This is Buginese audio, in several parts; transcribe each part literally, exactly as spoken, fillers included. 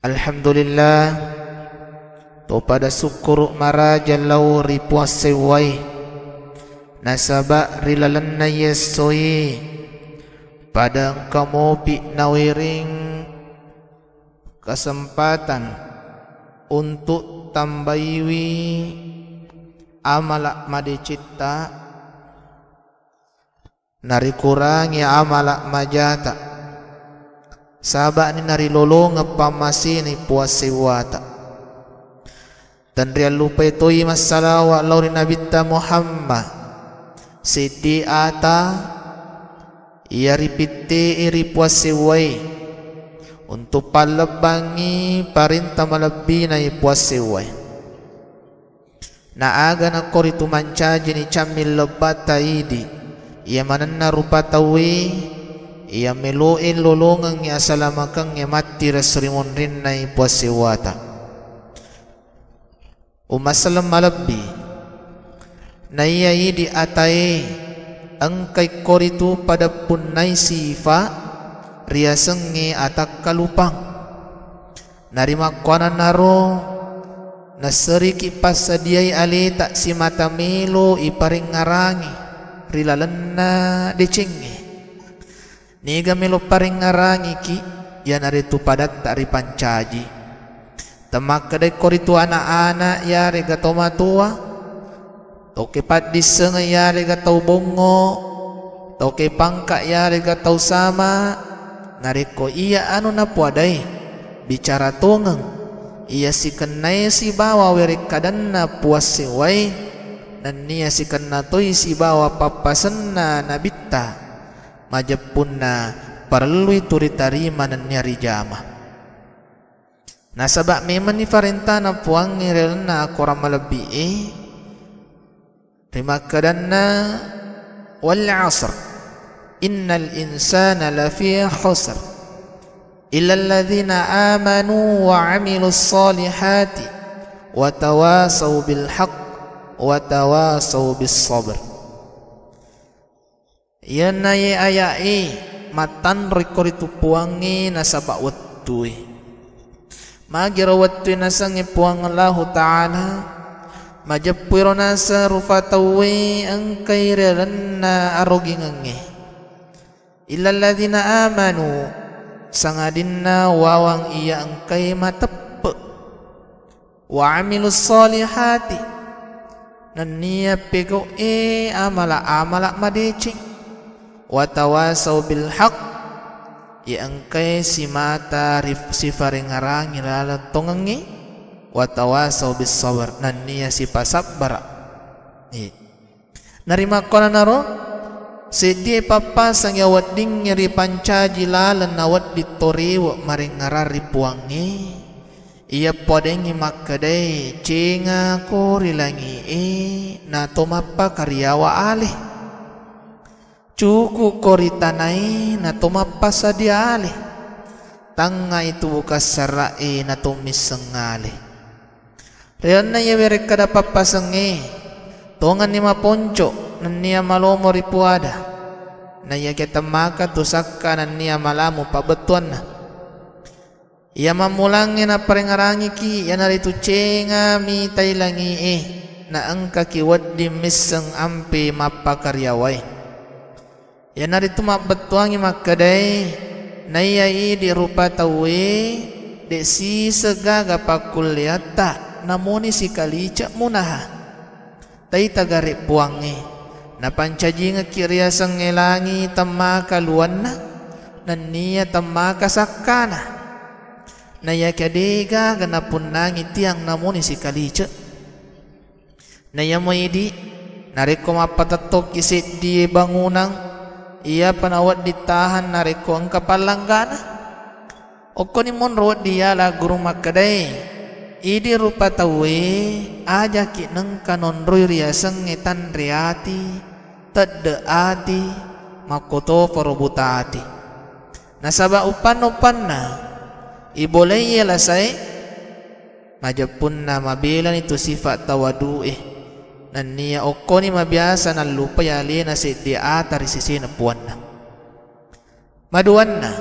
Alhamdulillah, to pada sukkuru maraja lao ri Puang Sewwae, nasaba ri lalenna yessoe pada engka mopi nawereng kesempatan untuk tambaiwi amala madecetta, narikurangi amala majata, saba'ni narilolongeng pammasena Puang Sewwata. Tenriallupai toi massalawa lao ri Nabitta Muhammad, seddi ata iya ripitte'e ri Puang Sewwae, untuk pallebbangngi parenta malebbina i Puang Sewwae. Na aga nakko ritu mancajini camming lebbata idi, iya manenna rupa tauwe iya melo'e lolongengngi asalamakengnge matti ri esso ri monrinna i Puang Sewwata. Umma selleng malebbi, naiya idi atae engkai koritu pada punnai sifa riasengnge atakkalupang. Narimakkuananaro, nasseriki passadiai aleta simata melo iparengngarangi ri lalenna decengnge. Niga melo parengngarangiki, iyanaritu padatta ripancaji. Temmakkedai koritu ana'-ana' iyarega tomatoa, tauke paddissengeng iyarega tau bongngo, tauke pangka iyarega tau sama, narekko iya anu napoadai, bicara tongeng, iya sikennae sibawa werekkadanna Puang Sewwae, nennia sikenna toi sibawa pappasenna Nabitta, majeppunna parellui tu ritarima nennia rijama. Nasaba memenni farentana Puangnge ri lalenna akorang malebbi'e, rimakkedanna, "Wal asr, innal insana lafi khusr, illalladzina amanu wa amilus solihati, wa tawasau bil haq, wa tawasau bis sabr." Iyanna iye aya'e mattanroi koritu Puangnge nasaba wettue. Magiro wettue nasengnge Puang Allahu Ta'ala, majeppuiro naseng rufa tauwe engkai ri lalenna arogingengnge. Illalladzina amanu, sangadinna wawang iya engkai mateppe'. Wa amilus solihati, nennia pegau'e amala-amala madeceng. Wa tawasau bil haq, iya engkae simata rif-, sifarengngarangi laleng tongengnge. Wa tawasau bis sabr, nennia sipasabbara. Iya. Narimakkuannanaro, seddie pappaseng iya weddingnge ripancaji laleng nawedding torewe marengngerang ri Puangnge, iya poadengngi makkedae, "Cengako ri langi'e, nato mappakariawa ale. Cuku'ko ri tanae, nato mappasadia ale. Tangngai tubu kassara'e, nato misseng ale." Ri lalenna iya werekkada pappasengnge, tongenni maponco nennia malomo ripuada. Naiyakia temmaka tu sakka nennia malamu pabbettuanna. Iya mammulangnge napparengngarangiki iyanaritu cenga mitai langi'e, naengkaki wedding misseng ampe mappakariawae. Iyanaritu mabbettuangngi makkedae, naiya idi rupa tauwe, de' siseng gaga pakkulleatta, namuni sikalice' munaha. Taita gare' Puangnge, napancajingekki riasengnge langi temmaka luanna, nennia temmaka sakkana. Naiyakia de' gaga napunnangi tiang namuni sikalice'. Naiyamo idi, narekko mappatettokki seddie bangunang, iyapa nawedding tahang narekko engka pallanggana? Okkoni monro wedding yala guru makkedae, idi rupa tauwe, ajaki nengka nonroi riasengnge tanre ati, tedde ati, makkotoparo buta ati. Nasaba uppanna-uppanna, ibolaiye lasae, majeppunna mabelani tu sifa' tawadu'e, nennia okkoni mabiasa nallupai alena seddie ata ri sesena puanna. Maduanna,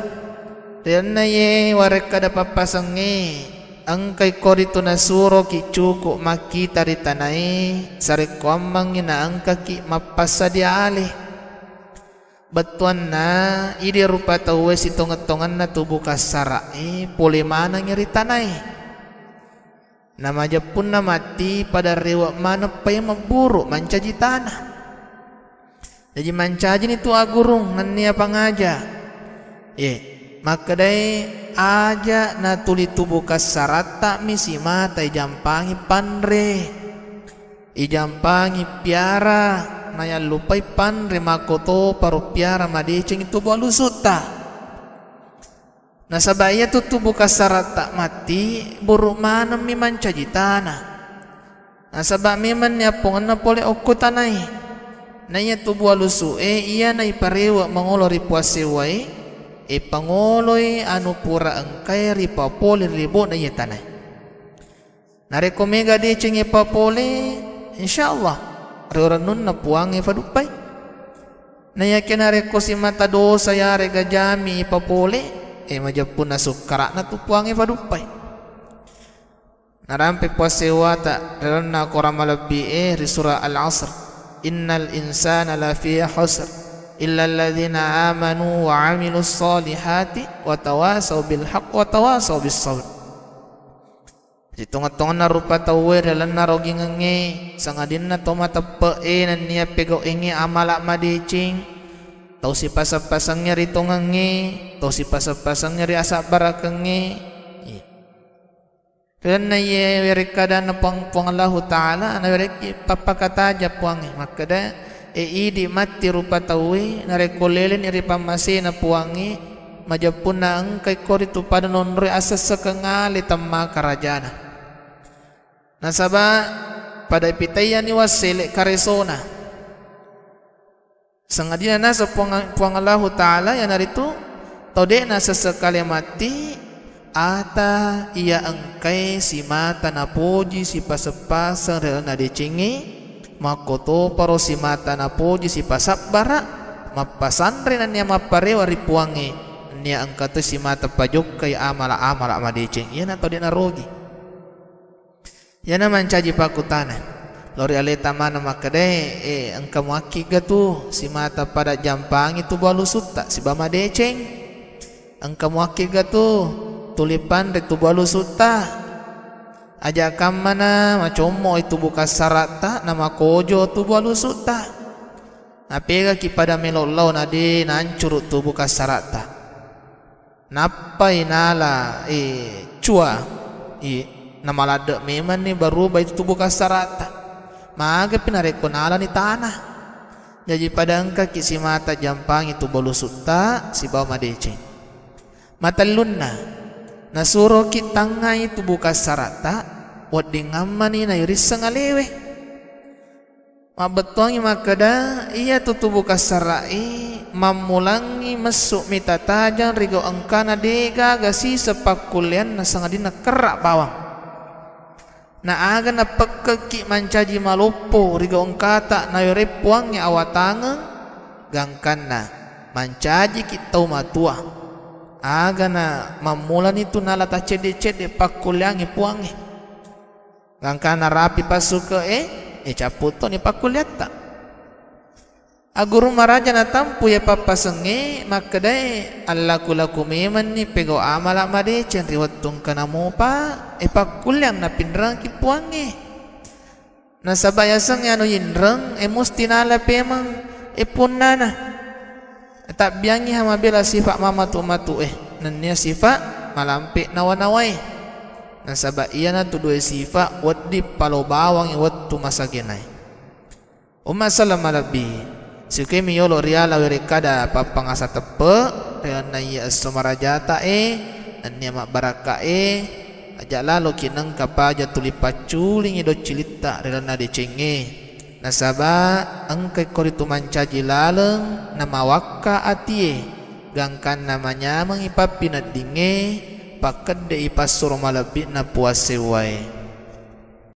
Rianna ye warekkada pappasengnge, engkai koritu nasuroki cuku makkita ri tanae, sarekkoammengngi naengkaki mappassadia ale. Bettuanna, idi rupa tauwe sitongeng-tongenna tubu kassara'e pole manengngi ri tanae. Namajeppunna matti pada rewe maneng paimeng buru mancaji tana. Jaji mancajini tu agurung nennia pangaja. Ye, makkedai aja natuli tubu kassaratta mi simata ijampangi panre. Ijampangi piara, nayallupai panre makkotoparo piara madecengi tubu alusutta. Nasaba iyatu tubu kassaratta matti, buru manemmi mancaji tana. Nasaba memanni appongenna pole okko tanae. Naiya tubu alusu'e iya naiparewe mangolo ri puang sewwae, e pangoloi anu pura engkae ripapole ri lebo'na iya tanae. Narekko mega decengnge papole, insyaallah, ri orennunna puangnge faduppai. Naiyakia narekko simata dosa yarega jami papole, e majeppunna sukkara'na tu puangnge faduppai. Narampe puang sewwata ri lalenna korang malebbi e ri surah Al-Asr, innal insana lafi khusr, illa alladzina amanu wa amilus solihati wa tawasau bil haq wa tawasau bis sabr. Sitongeng-tongenna rupa tauwe ri lalenna rogingengnge, sangadinna to mateppe'e nennia pegau'engnge amala madeceng, tau sipaseng-pasengnge ri tongengnge, tau sipaseng-pasengnge ri asabbarakengnge. Ri lalenna iye werekkadanna Puang, Puang Allahu Ta'ala, nawerekki pappakataja Puangnge, makkeda, e idi matti rupa tauwe, narekko leleni ri pammasena Puangnge, majeppunna engkai koritu pada nonroi asessekeng ale temmakarajana. Nasaba pada ipitaiyani wassele karesona. Sangadinna naseng Puang, Puang Allahu Ta'ala, iyanaritu tau de'na sessekale matti, ata iya engkae simata napoji sipaseng-paseng ri lalenna decengnge, makkotoparo simata napoji sipasabbara, mappasanre nennia mapparewa ri Puangnge, nennia engka to simata pajokkai amala-amala madeceng. Iyana tau de'na rogi. Iyana mancaji pakkutana lao ri aleta maneng makkedae, e, engka muakkigga tu simata pada jampangi tubu alusutta sibawa madeceng? Engka muakkigga tu tuli panre tubu alusutta? Aja kammana macommo i tubu kassaratta namakojo tubu alusutta. Napegaki pada melo lao nade nancuru tubu kassaratta. Nappai nala, eh, cua, i, namaladde memanni baruba itu tubu kassaratta. Magapi narekko nalani tanah. Jaji pada engkaki simata jampangi tubu alusutta sibawa madeceng. Matellunna, nasuroki tangngai tubu kassaratta, weddingammani nairisseng alewe. Mabbettuangngi makkeda, iyatu tubu kassara'i mammulangngi messu mita tajang ri gau engkana degaga siseng pakkulleanna sangadinna kerra bawang. Na aga napekkekki mancaji maloppo ri gau engkata nawereng Puangnge awatangeng, gangkanna mancajiki tau matua. Aga na mammulani tu nala tacedde-cedde pakkulleangngi Puangnge. Gangkanna rapi passuke'e, e, cappu toni pakkulleatta. Agguru maraja natampu iya pappasengnge makkedae, allaku-laku memanni pegau amala madeceng ri wettu engkana mopa, e, pakkulleang napinrengki Puangnge. Nasaba yasengnge anu yinreng, e, musti nala pemeng, e, punnana. Tabbiangngi ha mabela sifa mamatu-matu e, nennia sifa malampe nawa-nawae. Nasaba iyanatu dua sifa wedding palo bawangngi wettu masagenae. Umma selleng malebbi, sukemi yolo riala werekkada pappangasa teppe, rianna iya esso marajata e, nennia mabbarakka e, aja laloki nengka paja tuli pacculingi doccilitta rilalenna decengnge. Nasaba engkai koritu mancaji laleng namawakka atie, gangkanna manyamengi pappineddingnge, pakkedde'i passuro malebbi'na Puang sewwae.